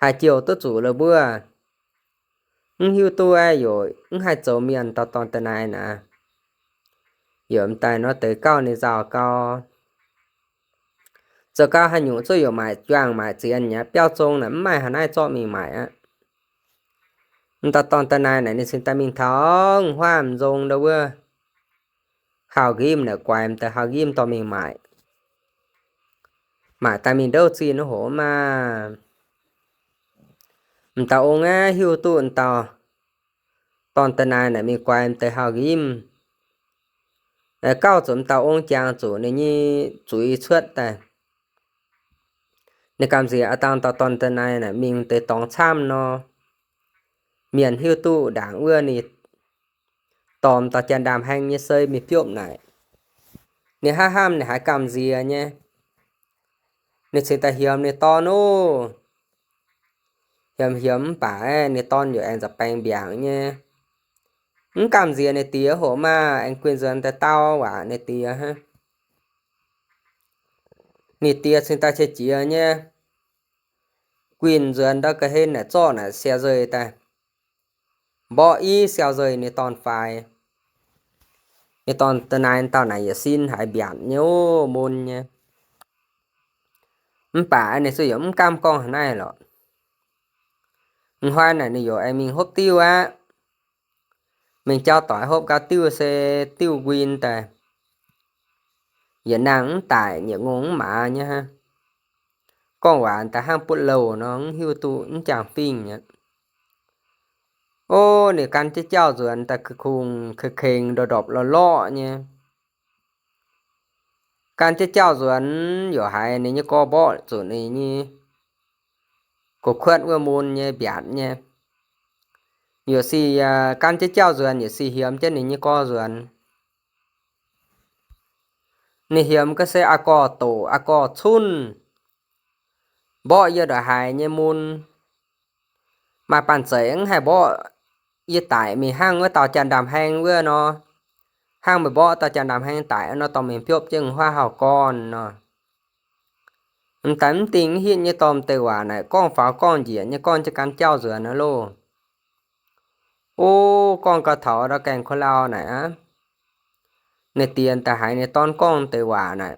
haih jouh duqv zuqc ninh mbuo. Mv hiuv duqv aeqv, yaac mv haih zoux mienh, dauh dorn da'naaiv naaic. Yaac m'daaih nor deix gauh ninh nzauh gau. Zoux gau haaix nyungc zuqc yaac maaic juangc maaic zienx nyei, biauv zong naaic mv maaih haaix naaiv zorqv mingh maaic aqv. M'dauh dorn da'naaiv naaic ninh cingx daaih mingh taux huaam nzong ndau wuov hauh nqimv naaic, guaix m'daaih hauh nqimv dorh mingh maaic. Maaic daaih mingh ndouv zinh aqv hoc maah. M'dauh ong aeqv, hiuv duqv m'dauh dorn da'naaiv naaic mingh guaix m'deix hauh nqimv. Gauh zuqc m'dauh ong jangx zuqc ninh nyei zuiz cuotv daaih. Ninh gamh nziex a'dangh dauh dorn da'naaiv naaic mingh deix dorngx camv nor, mienh hiuv duqv ndaangc wuov ninh dorh dauh janx-ndaamv-haeng nyei sei mingh biopv naaic. Ninh hnamv hnamv ninh haiz gamh nziex nyei. Ninh cingx daaih hiemx ninh dorn oc. Hiemx hiemx mv baac ninh dorn yaac aengx nza'baengx mbiaangc nyei. Mv gamh nziex ninh diex hoc maah, aengx guinh nzuonx daaih dau waac ninh diex hnangv. Ninh diex cingx daaih qiex jiez nyei, guinh nzuonx ndau ga'hlen naaic zorqv naaic siaux-nzeix daaih, mborqv i siaux-nzeix ninh dorn faix. Ninh dorn da'naaiv dauh naaic yietc sin haiz mbiaatc nyei oc, mun nyei. Mv baac ninh zuqc yaac mv gamh gorngv haaix naaiv lorqc. M'hnoi naaic ninh yaac aengx mingh hopv diuv aqv. Mingh jauv doic hopv gau diuv se diuv nquin daaih, yietc nangh mv daic, yietc ngongh mv maaz nyei hnangv. Gorngv waac daaih hnangv butv louh nor, mv hiuv duqv mv jangx fingx nyei. Ov, ninh gan jienv jauv nzuonx daaih kungx kengx ndorpc ndorpc lorqc lorqc nyei. Gan jienv jauv nzuonx yaac haiz ninh nyei gorx mborqv zuqc ninh nyei gox kuotv wuov mun nyei mbiaatc nyei. Yaac sic gan jienv jauv nzuonx yaac sic hiemx jienv ninh nyei gorx nzuonx. Ninh hiemx ga'sie a'gorh doqc a'gorh cunv, mborqv yiem ndongc haaix nyei mun. Maaih banh zeic mv haih mborqv yie daic mingh hnangv wuov dauh Janx-Ndaamv-Haeng wuov nor, hnangv meih mborqv dauh Janx-Ndaamv-Haeng daic nor, dorh mingh biopv jienv huaav hauh gorn nor. M'daaih mv dingh mv hitv nyei dorh m'deix waac naaic gorngv faaux gorngv njiec nyei, gorngv jienv gan jauv nzuonx aqv loh. O, gorngv gau taux ndau gaengh ko lauh naaic aqv, ninh diex daaih haiz ninh dorn gorngv deix waac naaic,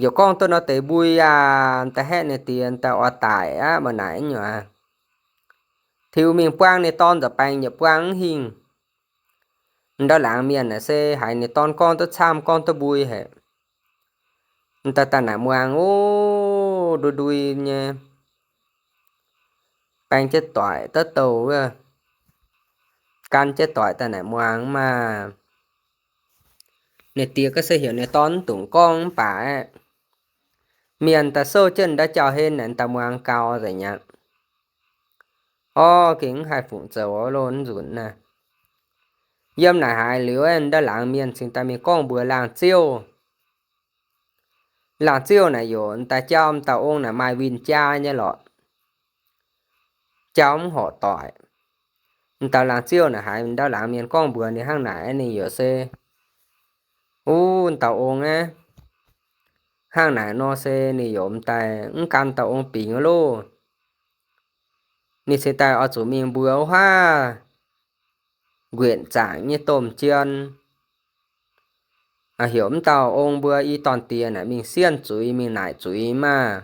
yaac gorngv duqv nor deix mbui aqv, daaih haeqv ninh diex daaih oix daic aqv, mv naaic nyungc aqv. Tiux mingh buang ninh dorn nza'baengx yietc buang mv hingh. Ndau laangz mienh naaic se haiz ninh dorn gorngv duqv camv, gorngv duqv mbui haic. Daaih daaih naaic muangx, o, ndui ndui nyei, baeng jienv doic duqv douh wuov, gan jienv doic daaih naaic muangx maah. Ninh diex ga'sie heuc ninh dorn mv dungx gorngv mv baac aeqv, mienh daaih souv jienv ndau jauv-hlen naaic daaih muangx gau nzengc aqv. Orv, gengh mv haih fungc zoux loh, mv nzunc naaiv. Yiem naaic haaix liuz, ndau laangz mienh cingx daaih mingh gorngv mbuox laangz ziouv. Laangz ziouv naaic yaac daaih jauv m'dauh ong naaic maaih win-jaa nyei lorqc, jauv mv horpc doic. M'dauh laangz ziouv naaic haiz ndau laangz mienh gorngv mbuox ninh hnangv naaic, ninh yaac se, uv, m'dauh ong aeqv, hnangv naaic nor se ninh yaac m'daaih mv gan dauh ong bingx loh. Ninh cingx daaih oix zuqc mingh mbuox huaav nquetc zaangc nyei domh jien, heuc m'dauh ong mbuo i dorn diex naaic mingh sienh zuiz, mingh naaic zuiz maah.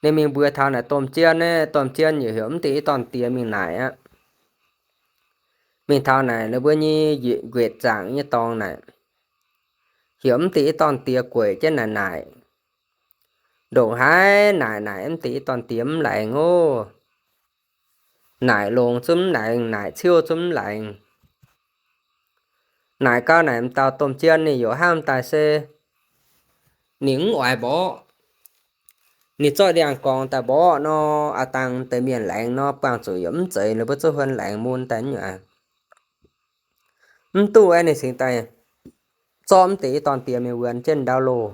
Ninh mingh mbuox taux naaic domh jien, domh jien yaac heuc mv deix i dorn diex mingh naaic aqv. Mingh taux naaic ninh mbuo nyei nquetc zaangc nyei dorngx naaic, heuc mv deix i dorn diex gueic jienv naaic naaic. Ndongc haaix naaic naaic mv deix i dorn diex mv laengz ov. Naaic longx zungv mv laengz, naaic ciouv zungv mv laengz. Naaic gau naaic m'dauh domh jien ninh yaac hnangv daaih se ninh mv oix mborqv. Ninh zorqv ndiangx-gorngx daaih mborqv nor, aav dangh deix mienh laengz nor, buangh zuqc yaac mv zeiz ninh mbuo zuqv huon laengz mun daaih nyungc aqv. Mv duqv aeqv, ninh cingx daaih zorqv mv deix i dorn diex mingh wuonx jienv ndau loh.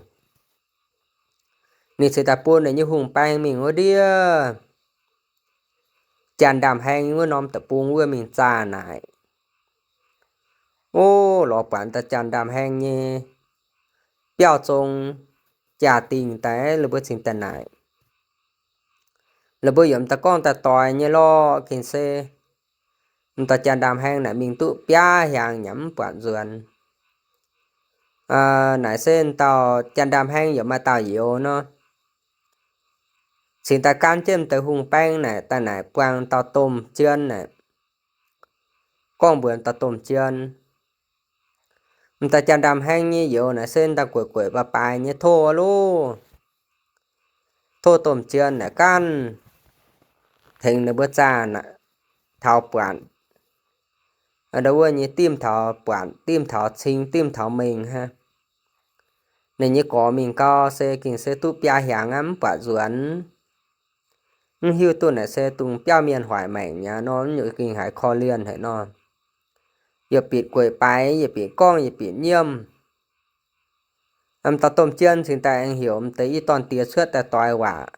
Ninh cingx daaih bun ninh nyei hungh baeng mingh wuov ndiev Janx-Ndaamv-Haeng wuov norm deic-bung wuov mingh zaah naaic. O, lorz buatc daaih Janx-Ndaamv-Haeng nyei biauv zong jaa-dingh daaih, ninh mbuo cingx daaih naaic. Ninh mbuo yaac m'daaih gorngv daaih doix nyei lorqc, gengh se m'daaih Janx-Ndaamv-Haeng naaic mingh duqv biaav hiaangx nyanc mv buatc nzuonx. Naaic se m'daaih Janx-Ndaamv-Haeng yaac maaih dauh youz nor, cingx daaih gan jienv m'daaih hungh baeng naaic daaih naaic buangh dauh domh jien naaic, gorngv mbuox dauh domh jien. M'daaih Janx-Ndaamv-Haeng nyei youz naaic se m'daaih gueic gueic baaix baaix nyei tov loh. Tov domh jien naaic ganh tengx ninh mbuo zaah taux buatc, ndau wuov nyei dimv taux buatc, dimv taux cing, dimv taux mengh hnangv. Ninh nyei gorx mingh gau se gengh se duqv biaa hiaangx aqv, mv buatc nzuonx. Mv hiuv duqv naaic se dongh biauv mienh hoic maengc nyei nor, mv nyungc gengh haiz korv-lienh haic nor. Yietc bieqc gueic baaix, yietc bieqc gorngv, yietc bieqc nyiemv. M'daaih domh jien cingx daaih aengx heuc m'deix i dorn diex cuotv daaih doix waac.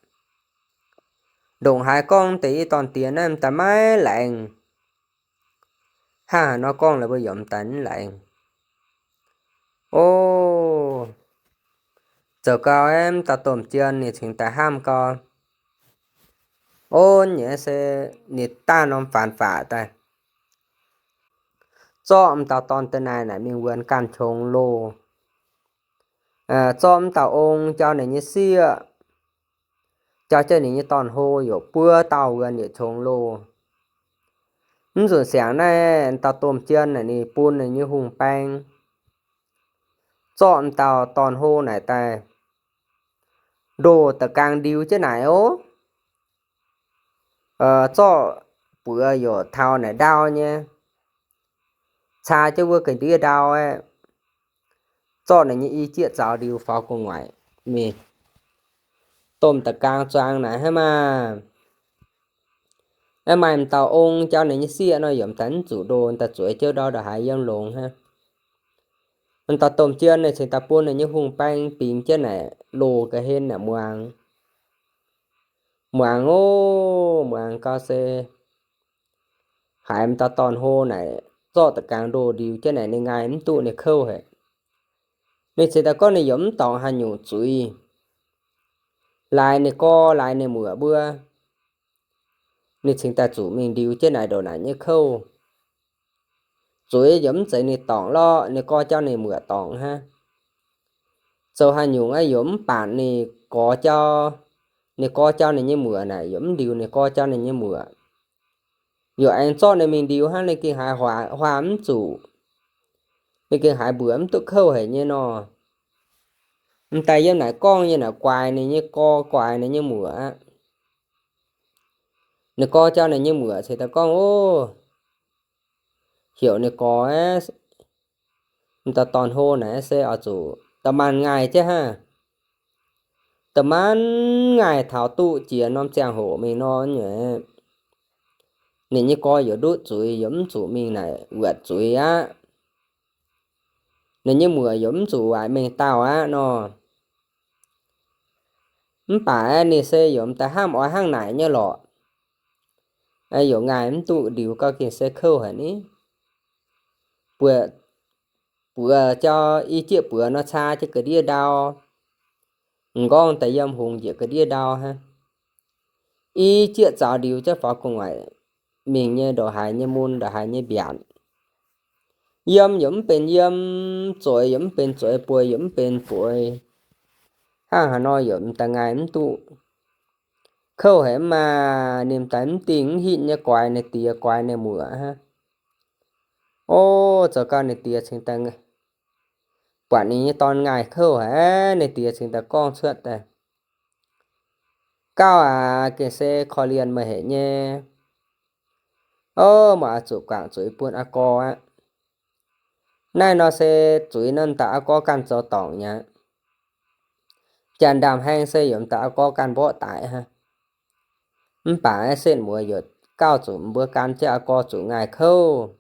Ndongc haaix gorngv deix i dorn diex naaiv m'daaih maiv laengz. Hnangv haaix nor gorngv la'buo yaac m'daaih mv laengz. O, zoux gau aeqv, m'daaih domh jien ninh cingx daaih hnamv gau, o, nyei se ninh daaih norm faanx faqc daaih, zorqv m'daaih dorn deix naaic naaic mingh wuonx ganh qongx loh. Zorqv m'daaih ong jauv ninh nyei sieqv, jauv jienv ninh nyei dorn-hlo, yaac buo dauh wuonx yietc qongx loh. Mv nzunc siangx naaiv m'daaih domh jien naaic ninh bun ninh nyei hungh baeng zorqv m'daaih dorn-hlo naaic daaih ndoh da'gaang ndiux jienv naaic ov. Zorqv buoz yaac taux naaic ndau nyei, caa jienv wuov ga'ndiev ndau aeqv, zorqv ninh nyei i jieqv zaux ndiux faaux gu'nguaaic mingh. Domh da'gaang zuangx naaic hnangv maah. Aeqv, maaih m'dauh ong jauv ninh nyei sieqv nor, yaac m'daaih mv zuqc ndoh, m'daaih zueiz jienv ndau ndongc haaix yiem longx hnangv. M'daaih domh jien ninh cingx daaih bun ninh nyei hungh baeng bingx jienv naaic loh ga'hlen naaic muangx. muangx oc, muangx gau se haiz m'dauh dorn-hlo naaic zorqv da'gaang ndoh ndiux jienv naaic ninh ngaih mv duqv ninh kouv haic. Ninh cingx daaih gorngv ninh yaac mv dorngc haaix nyungc zuiz laaix ninh gorx laaix ninh muoc mbuo. Ninh cingx daaih zuqc mingh ndiux jienv naaic ndongc naaic nyei kouv. Zuiz yaac mv zeiz ninh dorngc lorqc, ninh gorx jauv ninh muoc dorngc hnangv. Zoux haaix nyungc aeqv, yaac mv baac ninh gorx jauv, ninh gorx jauv ninh nyei muoc naaic yaac mv ndiux ninh gorx jauv ninh nyei muoc. Yaac aengx zorqv ninh mingh ndiux hnangv, ninh gengh haiz huaax mv zuqc, ninh gengh haiz mbuoqc mv duqv kouv haic nyei nor. M'daaih yiem naaic gorngv nyei naaic guaix ninh nyei gorx guaix ninh nyei muoc aqv. Ninh gorx jauv ninh nyei muoc cingx daaih gorngv, Ov, heuc ninh gorx aeqv, m'dauh dorn-hlo naaic se oix zuqc da'maanh ngaih jienv hnangv. Da'maanh ngaih taux duqv jiex norm ziangh hoc mingh nor nyei, ninh nyei gorx yaac nduqv zuiz, yaac mv zuqc mingh naaic wuotc zuiz aqv. Ninh nyei muoc yaac mv zuqc waaic mengh dauh aqv nor. Mv baac aeqv, ninh se yaac m'daaih hnamv oix hnangv naaic nyei lorqc. Yaac ngaih mv duqv ndiux gau, gengh se kouv haic ni. Buoz, buoz jauv i jieqv buoz nor caa jienv ga'ndiev ndau, m'nqorngv daaih yiem hungx njiec ga'ndiev ndau hnangv. I jieqv zaux ndiux jienv faaux gu'nguaaic mingh nyei ndongc haaix nyei mun, ndongc haaix nyei mbiaatc. Yiem yaac mv benx yiem, zueiz yaac mv benx zueiz, bueix yaac mv benx bueix. Hnangv haaix nor yaac m'daaih ngaih mv duqv. Kouv haic mv maah! Ninh m'daaih mv dingh mv hitv nyei guaix ninh diex guaix ninh muoc hnangv. Ov, zoux gau ninh diex cingx daaih buatc ninh nyei dorn ngaih kouv haic, ninh diex cingx daaih gorngv cuotv daaih, Gauv aac, gengh se korv-lienh meih haic nyei. Ov, meih oix zuqc guangc zuiz bun aa gorx aqv. Naaiv nor se zuiz nor m'daaih aa gorx ganh zoux dorngc nyei. Janx-ndaamv-haeng se yaac m'daaih aa gorx ganh mborqv daic hnangv. Mv baac setv muoz yaac gauh zuqc mbuo gan jienv aa gorx zuqc ngaih kouv.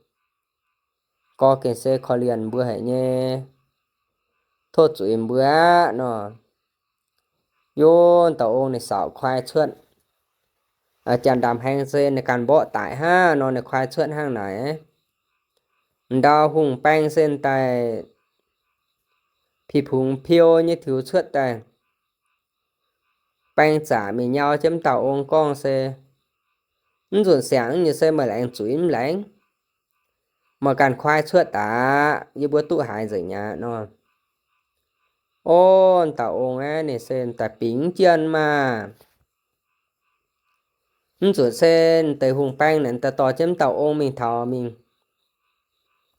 Gorx gengh se korv-lienh mbuo haic nyei, tov zuiz mbuo aqv nor. Yie dauh ong ninh saauc kuaai cuotv, janx-ndaamv-haeng se ninh ganh mborqv daic hnangv nor, ninh kuaai cuotv hnangv naaic. Ndau hungh baeng se daaih pih pungx piou nyei tiux cuotv daaih. Baeng zaqc mingh nyau jienv m'dauh ong gorngv se, Mv nzunc siangx nyei se meih laengz zuiz mv laengz? Meih ganh kuaai cuotv daaih, yie mbuo duqv haiz nzengc aqv nor. Ov, dauh ong aeqv, ninh se daaih bingx jienh maah! Mv nzunc se deix hungh baeng naaic daaih dorh jienv m'dauh ong mingh taux mingh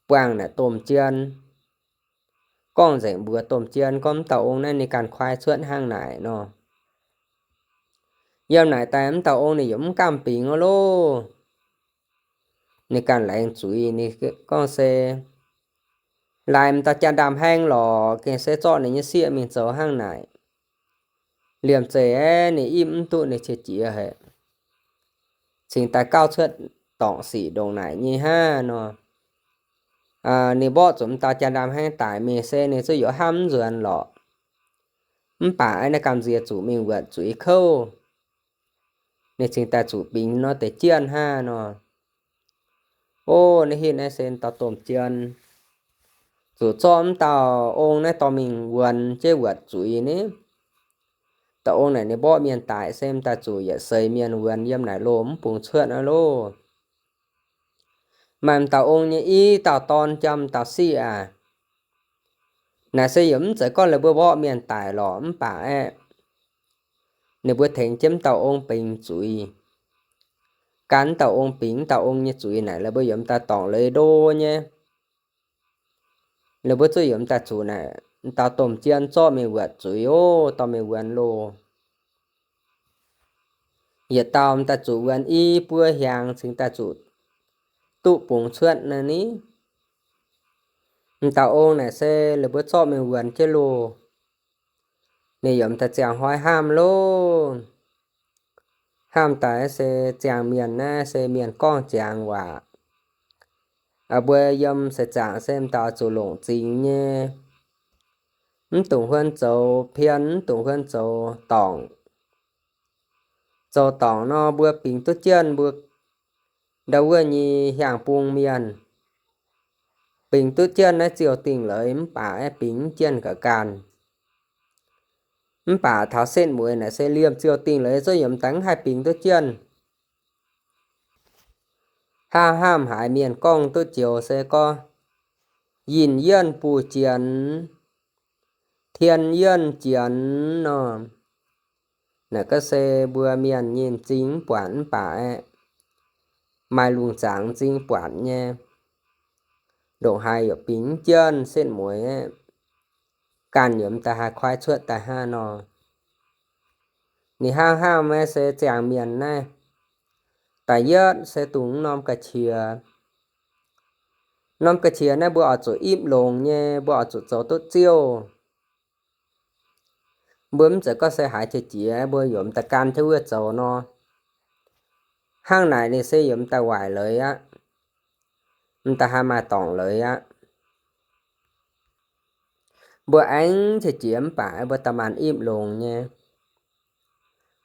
buangh naaic domh jien, gorngv nzengc mbuox domh jien gorngv m'dauh ong naaiv ninh ganh kuaai cuotv hnangv naaic nor. Yiem naaic daaih m'dauh ong ninh yaac mv gamh bingx aqv loh. Ninh ganh laengz zuiz, ninh gorngv se, Laaix m'dauh janx-ndaamv-haeng lorqc, gengh se zorqv ninh nyei sieqv mingh zoux hnangv naaic. Liemh zeih aeqv, ninh ipv mv duqv ninh qiex jiez haic, cingx daaih gauh cuotv dorngc sic ndongc naaic nyei hnangv nor. Ninh mborqv zuqc m'dauh janx-ndaamv-haeng daic mingh se ninh zuqc yaac hnamv mv nzuonx lorqc. Mv baac aeqv, naaiv gamh nziex zuqc mingh wuotc zuiz kouv, ninh cingx daaih zuqc bingx nor deix jienh hnangv nor. Ov, naaiv hitv naaiv se dauh domh jien zuqc zorqv m'dauh ong naaiv dorh mingh wuonx jienv wuotc zuiz ni. Dauh ong naaic ninh mborqv mienh daic se m'daaih zuqc yietc seix mienh wuonx yiem naaic loh mv bungx cuotv aqv loh. Maaih m'dauh ong nyei i dauh dorn jaa m'dauh siqv aac, naaic se yaac mv zeiz gorngv la'buo mborqv mienh daic lorqc, mv baac aeqv, ninh mbuo tengx jienv m'dauh ong bingx zuiz. Gan m'dauh ong bingx m'dauh ong nyei zuiz naaic, la'buo yaac m'daaih dorngc leiz ndo nyei. La'buo zuqc yaac m'daaih zuqc naaic m'dauh domh jien zorqv mingh wuotc zuiz ov, dorh mingh wuonx loh. Yietc dauh m'daaih zuqc wuonx i buo hiaangx cingx daaih zuqc duqv bungx cuotv naaiv ni. M'dauh ong naaic se la'buo zorqv mingh wuonx jienv loh. Ninh yaac m'daaih ziangh hnoi hnamv loh. Hnamv daaih se ziangh mienh naaiv se mienh gorngv ziangx waac. Mbuo yiem seix zaangc se m'daaih zuqc longc zingx nyei, mv dungx huon zoux pien, mv dungx huon zoux dorngc. Zoux dorngc nor, mbuo bingx duqv jienv mbuo ndau wuov nyei hiaang-bung mienh, bingx duqv jienv naaiv ziouh dingh leiz mv baac aeqv, bingx mv jienv ga'ganh. Mv baac taux setv mueiz naaic se liemh ziouh dingh leiz zungv yaac m'daaih mv haih bingx duqv jienv. Hnangv hnamv haiz mienh gorngv duqv joux se gorngv, yinh yienh buv jienx, tien yienh jienx nor. Naaic gaax se mbuo mienh nyei m'zing mv buatc mv baac aeqv, maaih lungh zaangc m'zing buatc nyei, ndongc haaix yaac bingx mv jienv setv mueiz aeqv, ganh yaac m'daaih haih kuaaiv cuotv daaih hnangv nor. Ninh hnangv hnamv naaiv se ziangh mienh naaiv, da'yietv se dongh norm ga'qiex. Norm ga'qiex naaiv mbuo oix zuqc ipv longx nyei, mbuo oix zuqc zoux duqv ziouh. Mbuo mv zeiz gorngv se haiz qiex jiez mbuo yaac m'daaih gan jienv wuov zoux nor. Hnangv naaic ninh se yaac m'daaih waaic leiz aqv, m'daaih haih maaih dorngc leiz aqv. Mbuo aengx qiex jiez mv baac mbuo da'maanc ipv longx nyei.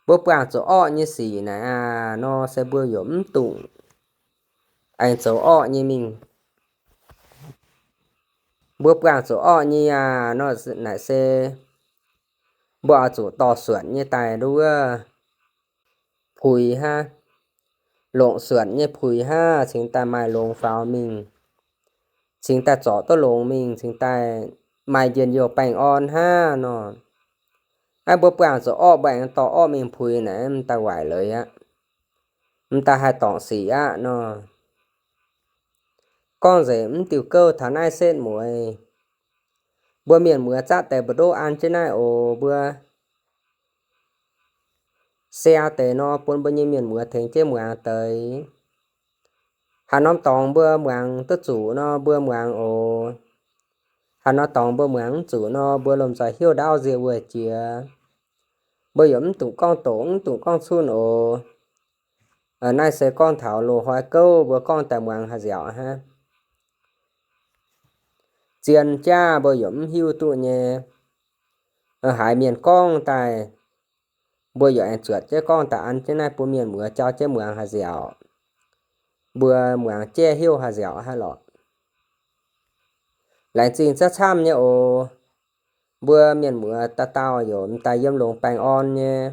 Mbuo buangh zuqc orqv nyei sic naaic aac nor se mbuo yaac mv dungx aengx zoux orqv nyei mingh. Mbuo buangh zuqc orqv nyei aac nor naaic se mbuo oix zuqc dorh suonc nyei daaih nduov wuov puix hnangv, longc suonc nyei puix hnangv cingx daaih maaih longx faaux mingh, cingx daaih zorc duqv longx mingh, cingx daaih maaih njien-youh baengh orn hnangv nor. Aav, mbuo buangh zuqc orqv, mbuo aengx dorh orqv mingh puix naaic, m'daaih waaic leiz aqv, m'daaih haih dorngc sic aqv nor. Gorngv nzengc mv diuh gouv taux naaiv setv mueiz, mbuo mienh muoz zaqv deix mbu'ndongx an jienv naaiv oc. Mbuo siaa deix nor, bun mbuo nyei mienh muoz tengx jienv muangx deix. Haaix norm dorngx mbuo muangx duqv zuqc nor, mbuo muangx oc. Haaix norm dorngx mbuo muangx mv zuqc nor, mbuo lomh nzoih hiuv ndaauv nzie wuov jiex. Mbuo yaac mv dungx gorngv doqc, mv dungx gorngv cunh oc. Naaiv se gorngv taux loz-hnoi gouv, mbuo gorngv daaih muangx haaix nziaauc hnangv. Zien jaav mbuo yaac mv hiuv duqv nyei. Haiz mienh gorngv daaih, mbuo yaac aengx zuotc jienv gorngv daaih an jienv naaiv bun mienh muoz jauv jienv muangx haaix nziaauc. Mbuo muangx jaiv hiuv haaix nziaauc hnangv lorqc. Laengz zingh camv-camv nyei oc. Mbuo mienh muoz dauh dauh yaac m'daaih yiem longx baengh orn nyei.